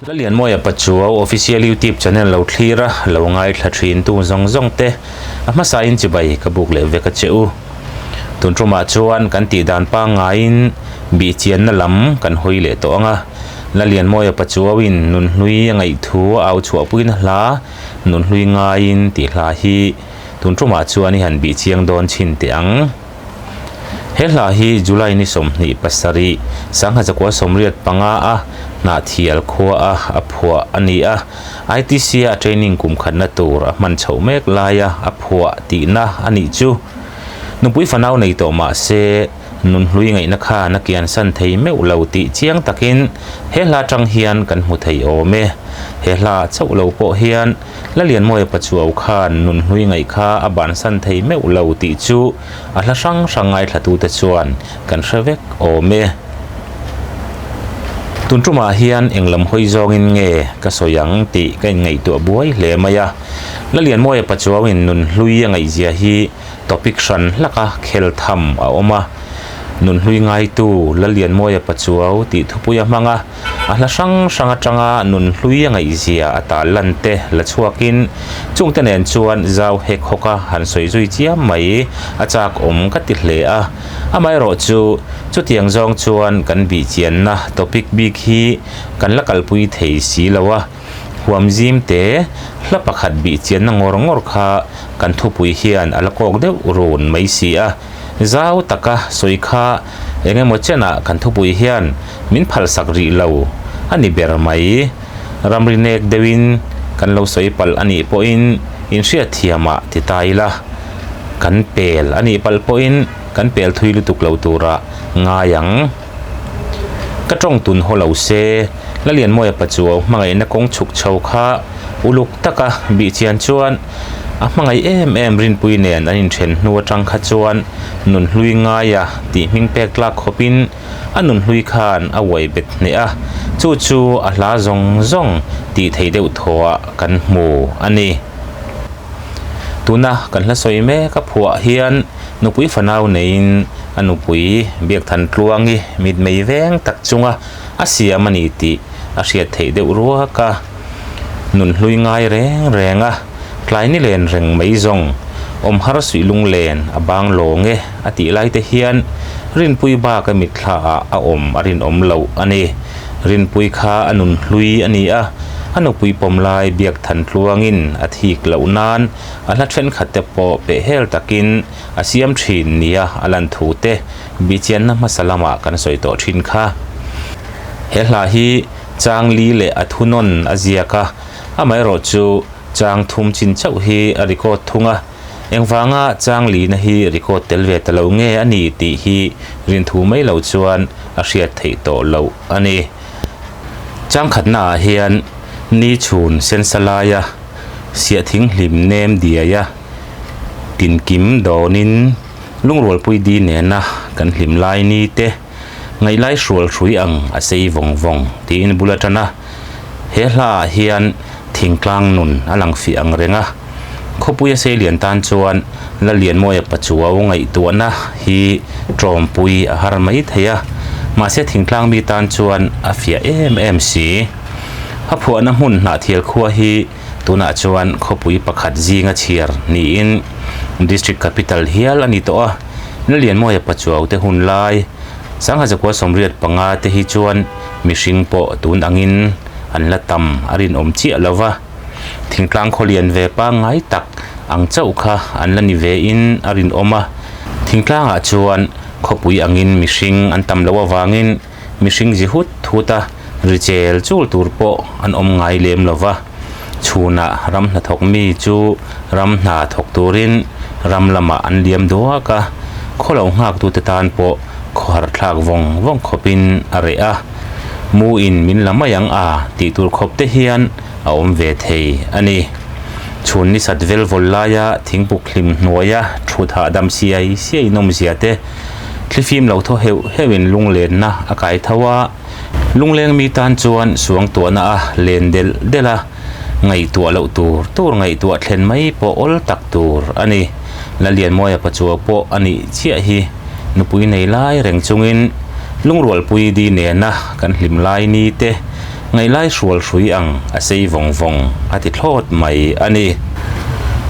Lalianmawia Pachuau Official YouTube channel lo thlir a, lo ngaithla thin tu zawng zawng te a hmasain chibai ka buk leh vek a che u. Tun tumah chuan kan tih dan pangngaiin bihchianna lam kan hawi leh tawh ang a, Lalianmawia Pachuauin nunhlui a ngaihthu a au chhuahpuina hla Nunhlui ngaiin tih hla hi tun tumah chuan i han bihchiang dawn chhin teh ang. He hla hi July ni 27, 1985 a Hnahthial khua a a phuah a ni a, ITC a training kum khatna tur a hman chhoh mek laia a phuah tihna a nih chu. Nupui fanau nei tawh mah se, nunhlui ngaihna khan a kiansan thei meuh lo tih chiang takin he hla atang hian kan hmu thei awm e. He hla chauh lo pawh hian Lalianmawia Pachuau khan nunhlui ngaih kha a bansan thei meuh lo tih chu a hla hrang hrang ngaithlatute chuan kan hre vek awm e. Tun tumah hian eng lam hawi zawngin nge ka sawi ang tih ka inngaihtuah buai hle mai a. Lalianmawia Pachuauin nunhlui a ngaihzia hi topic hran hlaka khel tham a awm a. Nunhlui ngaitu Lalianmawia Pachuau tih thupui a hmang a. A hla hrang hrang atanga nunhlui a ngaihzia a tal lan te la chhuakin chungte nen chuan zau hek hawka han sawi zui chiam mai a chak awm ka ti hle a. Amaherawh chu chutiang zawng chuan kan bihchianna topic bik hi kan la kalpui thei si lo a, huam zim te hla pakhat bihchianna ngawr ngawr kha kan thupui hian a la kawk deuh run mai si a. Zau taka sawi kha eng emaw chenah kan thupui hian min phalsak rih lo a ni ber mai. Ramri nek deuhin kan lo sawi palh a nih pawhin inhriatthiamah ti ta ila, kan pel a nih palh pawhin kan pel thui lutuk lo turah ngai ang. Ka tawng tun haw lo se, Lalianmawia Pachuau hmangaihna kawng chhuk chho kha uluk taka bihchian chuan a hmangaih em em Rinpui nen an inthen hnu atang kha chuan nunhlui ngaia tih hming pek tlak khawpin a nunhlui khan a uai bet hneh a, chu chu a hla zawng zawng tih theih deuh thawhah kan hmu a ni. Tuna kan hla sawi mek a phuah hian nupui fanau neiin a nupui Biakthan Tluangi mitmei veng tak chunga a siam a ni tih a hriat theih deuh ruak a. Nunhlui ngai reng reng a, tlai ni len reng mai zawng, awm har suih lunglen a bang lawng e a tih lai te hian Rinpui bak a mitthla ah a awm a rinawm loh a ni. Rinpui kha a nunhlui a ni a, a nupui pawm lai biak than tluangin a thik loh nan a hla thenkhat te pawh pehhel takin a siam thin nia a lan thu te Bihchianna hmasa lamah kan sawi tawh thin kha. He hla hi chang li leh a thunawn a ziak a, amaherawh chu chang thum chin chauh hi a record thung a. Engvanga chang lina hi record tel ve ta lo nge a ni tih hi rinthu mai lo chuan a hriat theih tawh loh a ni. Chang khatnaah hian ni chhun sensa laia siahthing hlim nem diaia tinkim dawnin, Lungrualpui di nena kan hlim lai ni te, ngaihlai hrual hrui ang a sei vawng vawng tiin bul a tan a. He hlaah hian thingtlang nun a lang fih ang reng a. Khawpui a sei lian tan chuan Lalianmawia Pachuau ngaihtuahna hi tawmpui a har mai thei a, mahse thingtlang mi tan chuan a fiah em em si. A phuahna hmun Hnahthial khua hi Tunah chuan khawpui pakhat zinga chhiar niin District Capital hial a ni tawh a, Lalianmawia Pachuau te hun lai 1985 te hi chuan mihring pawh tun angin an la tam a rinawm chiah lo va, thingtlang khawlian ve pangngai tak ang chauh kha an la ni vein a rinawm a, thingtlangah chuan khawpui angin mihring an tam loh avangin Mihring zi hut hut a, ri chel chul tur pawh an awm ngai lem lo va. Chhunah ram hnathawk mi chu ram hna thawk turin ram lamah an liam duak a, khaw lo nghaktute tan pawh khawhar thlak vawng vawng khawpin a reh a. Mu in min la mai ang a tih tur khawp te hian a awm ve thei a ni. Chhun ni sat vel vawl laia thingpuk hlim hnuaia thut hahdam siai siai nawmzia te, Thlifim lo thaw heuh heuhin lunglenna a kai tho a, lungleng mi tan chuan suangtuahna a len delh delh a, ngaihtuah loh tur tur ngaihtuah thlen mai pawh awl tak tur a ni. Lalianmawia Pachuau pawh a nih chiah hi nupui nei lai reng chungin lungrualpui di nena kan hlim lai ni te, Ngaihlai hrual hrui ang a sei vawng vawng a ti thlawt mai a ni.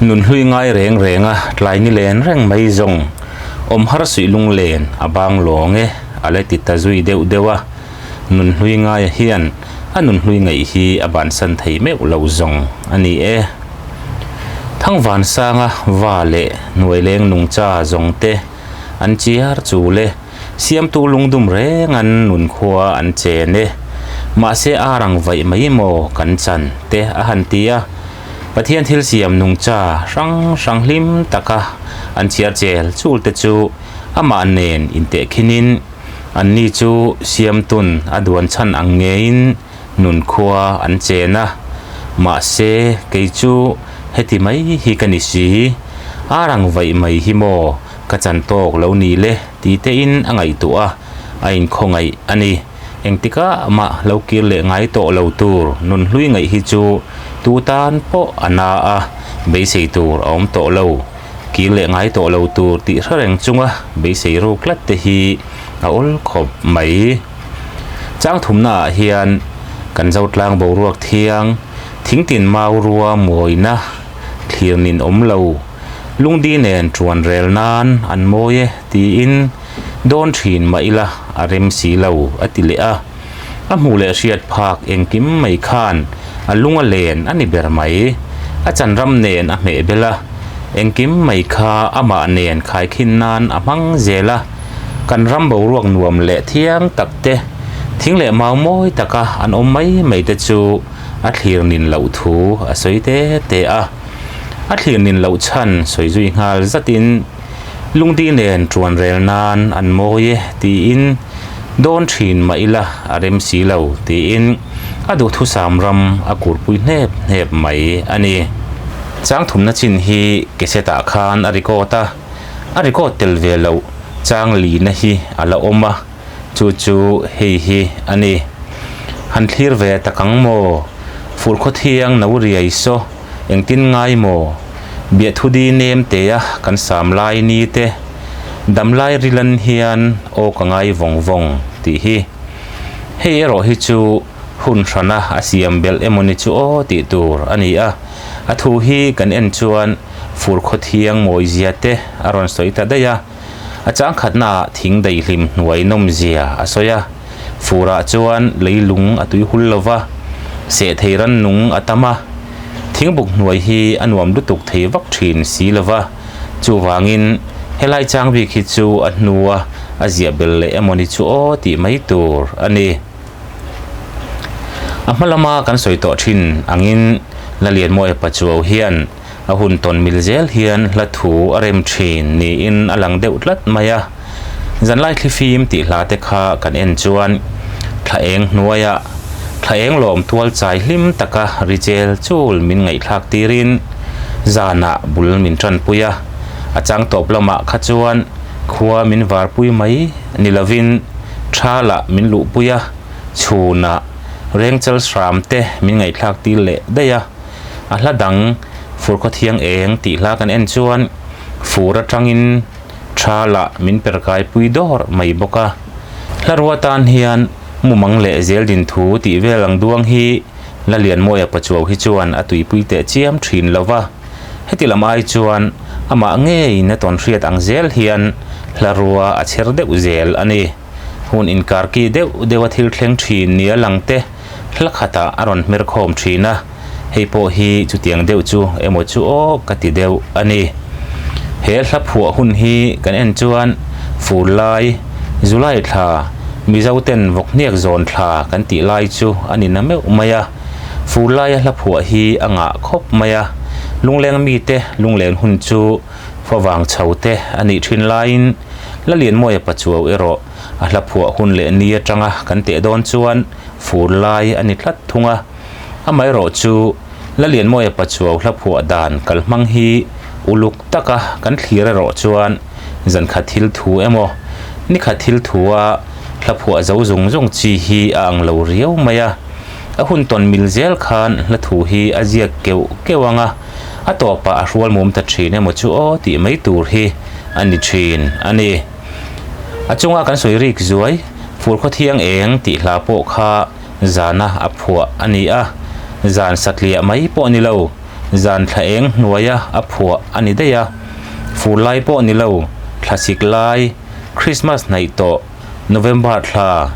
Nun hlui ngai reng reng a tlai ni len reng mai zawng awm har suih lunglen a bang lawng e a la ti ta zui deuh deuh a. Nun hlui ngaia hian a nun hlui ngaih hi a bansan thei meuh lo zawng a ni e. Thangvansanga va leh hnuaileng nungcha zawng te an chiar chul e. Siamtu lungdum reng an nun khua an chen e. Mahse ar ang vaih mai maw kan chan te a han ti a. Pathian thil siam nungcha hrang hrang hlim taka an chhiar chel chul te chu amah nen intehkhinin anni chu siamtun a duan chhan ang ngeiin nun khua an chen a. Mahse kei chu heti mai hi ka ni si. Ar ang vaih mai hi maw Ka chan tawk lo ni le ti tein a ngaihtuah a, a inkhawngaih a ni. Engtikah mah lo kir leh ngai tawh lo tur nun hlui ngaih hi chu tu tan pawh a na a, beisei tur a awm tawh lo. Kir leh ngai tawh lo tur tih hre reng chunga beisei ruk tlat te hi a awl khawp mai. Chang thumnaah hian kan Zotlang boruak thiang, thingtin mau rua mawina thlir nin awm lo. Lungdi nen chuan rel nan an mawi e tiin dawn thin mah ila a rem si lo a ti leh a. A hmuh leh hriat phak engkim mai khan a lung a len a ni ber mai. A chanram nen a hmeh bel a, engkim mai kha amah nen khaikhin nan a hmang zel a. Kan ram boruak nuam leh thiang tak te, thing leh mau mawi taka an awm mai mai te chu a thlir nin loh thu a sawi te te a. A thlir nin loh chhan sawi zui nghal zatin Lungdi nen tuan rel nan an mawi e tiin dawn thin mah ila a rem si lo tiin a duhthusam ram a kurpui hnep hnep mai a ni. Chang thumna chin hi cassette-ah khan a record a, a record tel ve loh chang lina hi a la awm a, chu chu hei hi a ni. Han thlir ve tak ang maw? Fur khawthiang no riai saw. Engtin ngai maw? Biathudi nem tea kan sam lai ni te, dam lai rilan hian aw ka ngai vawng vawng tih hi. Hei erawh hi chu hun hrana a siam belh emawni chu aw tih tur a ni a. A thu hi kan en chuan fur khawthiang mawizia te a rawn sawi ta daih a. A changkhatnaah thing daihlim hnuai nawmzia a sawi a. Furah chuan leilung a tui hul lo va, seh thei rannung a tam a. Thingbuk hnuai hi a nuam lutuk thei vak thin si lo va, chuvangin helai chang bik hi chu a hnua a ziah bel leh emawni chu aw tih mai tur a ni. A hma lama kan sawi tawh thin angin Lalianmawia Pachuau hian A hun tawn mil zel hian hla thu a rem thin niin a lang deuh tlat mai a. Zanlai thlifim tih hla te kha kan en chuan thla eng hnuaiah thla eng lawm tual chai hlim taka ri chel chul min ngaihthlak tirin zanah bul min tanpui a. A chang tawp lamah kha chuan khua min varpui mai ni lovin thalah min luhpui a, chhunah rengchal hram te min ngaihthlak tir leh daih a. A hla dang fur khawthiang eng tih hla kan en chuan fur atangin tha lah min per kai pui dawr mai bawk a. Hla rua tan hian mumang leh zel din thu tih vel ang duang hi Lalianmawia Pachuau hi chuan a tuipui teh chiam thin lo va. Heti lam ai chuan amah ngeiin a tawn hriat ang zel hian hla rua a chher deuh zel a ni. Hun inkarki deuh deuha thil thleng thin nia lang te hla khatah a rawn hmer khawm thin a, hei pawh hi chutiang deuh chu emaw chu aw ka ti deuh a ni. He hla phuah hun hi kan en chuan fur lai, July thla, Mizo ten vawkhniak zawn thla kan tih lai chu a ni na meuh mai a, fur laia hla phuah hi a ngah khawp mai a, lungleng mite lunglen hun chu favang chho te a nih thin laiin Lalianmawia Pachuau erawh a hla phuah hun leh ni atanga kan teh dawn chuan fur lai a ni tlat thung a. Amaherawh chu Lalianmawia Pachuau hla phuah dan kalhmang hi uluk taka kan thlir erawh chuan zankhat thil thu emaw nikhat thil thua hla phuah zo zung zung chi hi a ang lo riau mai a. A hun tawn mil zel khan hla thu hi a ziak keuh keuh ang a. A tawpah a hrual mum ta thin emaw chu aw tih mai tur hi a ni thin a ni. A chunga kan sawi rik zuai, Fur Khawthiang Eng tih hla pawh kha zana a phuah a ni a, zan satliah mai pawh ni lo, zan thla eng hnuaia a phuah a ni daih a, fur lai pawh ni lo, thlasik lai, Krismas hnaih tawh, November thla,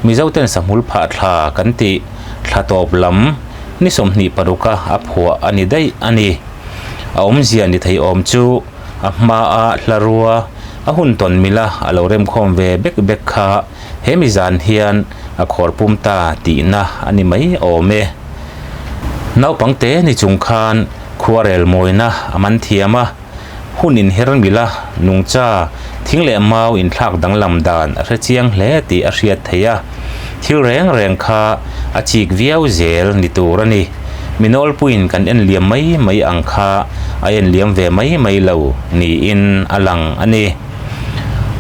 Mizoten sahmul phah thla kan tih, thla tawp lam, ni 26 a a phuah a ni daih a ni. A awmzia ni thei awm chu a hmaa hla rua a hun tawn mila a lo remkhawm ve bek bek kha he mi zan hian a khawr pum ta tihna a ni mai awm e. Naupangte ni chung khan khuarel mawina a man thiam a. Hun inher mila nungcha thing leh mau inthlak danglam dan a hre chiang hle tih a hriat theih a, thil reng reng kha a chik viau zel ni tur a ni. Mi nawlpuiin kan en liam mai mai ang kha a en liam ve mai mai lo niin a lang a ni.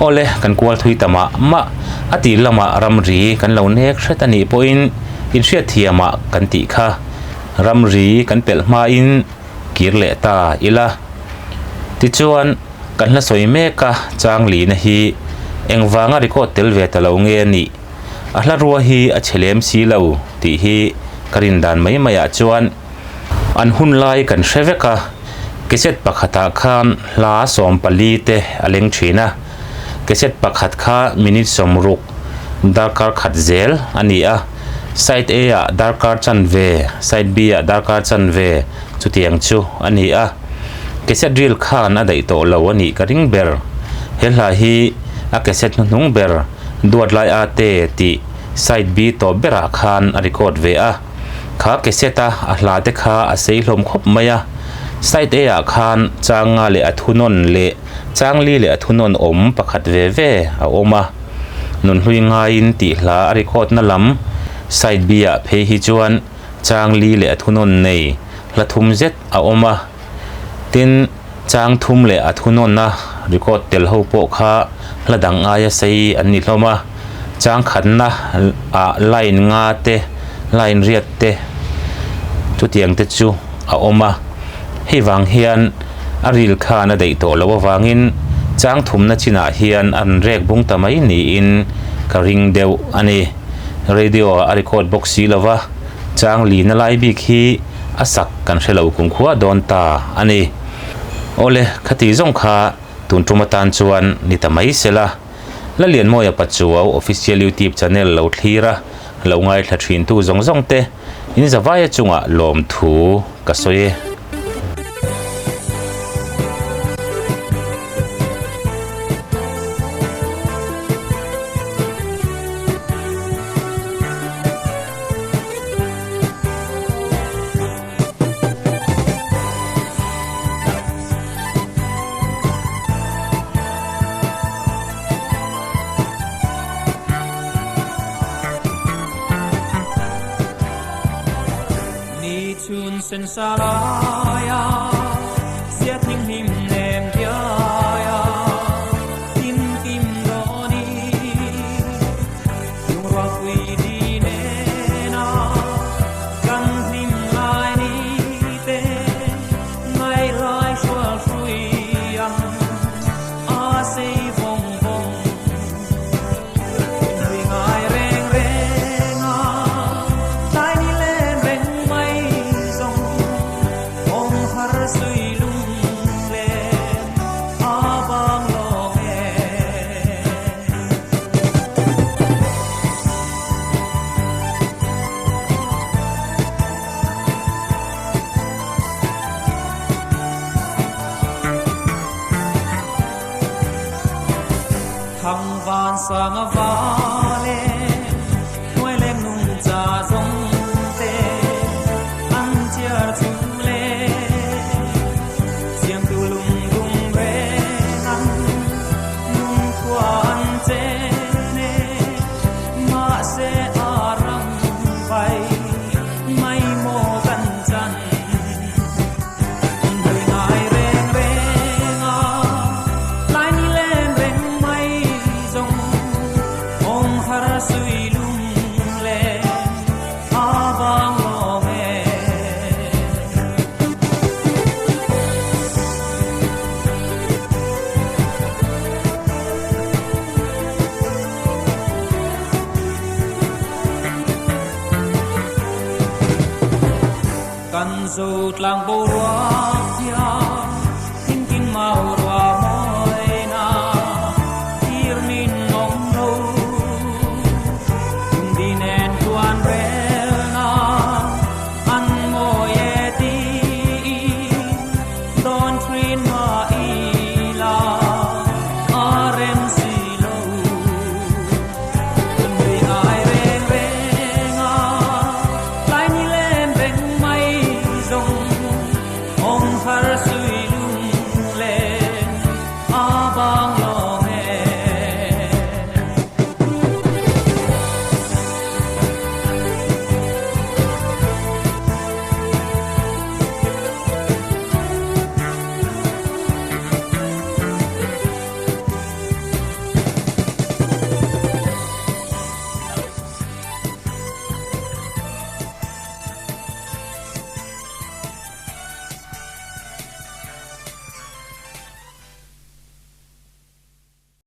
Awle, kan kual thui ta mah mah, a tih lamah ramri kan lo nek hret a nih pawhin inhriatthiamah kan tih kha ramri kan pelh hmain, kir leh ta ila. Tichuan, kan hla sawi mek a, chang lina hi engvanga record tel ve ta lo nge a nih? A hla rua hi a chhe lem si lo tih hi ka rin dan mai maiah chuan an hun lai kan hre vek a, cassette pakhatah khan hla 14 te a leng thin a, cassette pakhat kha minute 60 darkar khat zel a ni a. Side A ah darkar chanve, side B ah darkar chanve chutiang chu a ni a. Cassette reel khan a daih tawh lo a nih ka ring ber. He hla hi a cassette hnuhnung ber Duat Lai A Te tih side B tawp berah khan a record ve a. Kha cassette a a hla te kha a sei hlawm khawp mai a. Side A ah khan chang nga leh a thunawn leh chang li leh a thunawn awm pakhat ve ve a awm a. Nunhlui ngaiin tih hla a record na lam side B ah phei hi chuan chang li leh a thunawn nei hla thum zet a awm a. Tin, chang thum leh a thunawn a record tel ho pawh kha hla dang aia sei an ni hlawm a. Chang khatna ah line nga te, line riat te chutiang te chu a awm a. Hei vang hian a ril khan a daih tawh loh avangin chang thumna chinah hian an rek bung ta mai niin ka ring deuh a ni. Radio ah a record bawk si lova, chang lina lai bik hi a sak kan hre lo kumkhua dawn ta a ni. Awle, khati zawng kha tun tum atan chuan ni ta mai sela. Lalianmawia Pachuau Official YouTube channel lo thlir a, lo ngaithla thintu zawng zawng te in zavaia chungah lawmthu ka sawi e. Ni chhun sen sa laia sia thing hlim nem diaia kim kim dawni lungrual pui di nena kan hlim lai ni te ngai lai hrual hrui ang a sei vawng vawng Inhlui ngai reng reng a tlai ni len reng mai zawng awm har sui lung len a vang lawng e. Thang van sang a va le hnuai leng nung cha zawng te an chiar chu le siam tu lung dum reng an nung khua an chen e mahse a ram vai mai maw kan chan. Inhlui ngai reng reng a, tlai ni len reng mai zawng awm. Zo tlang boruak.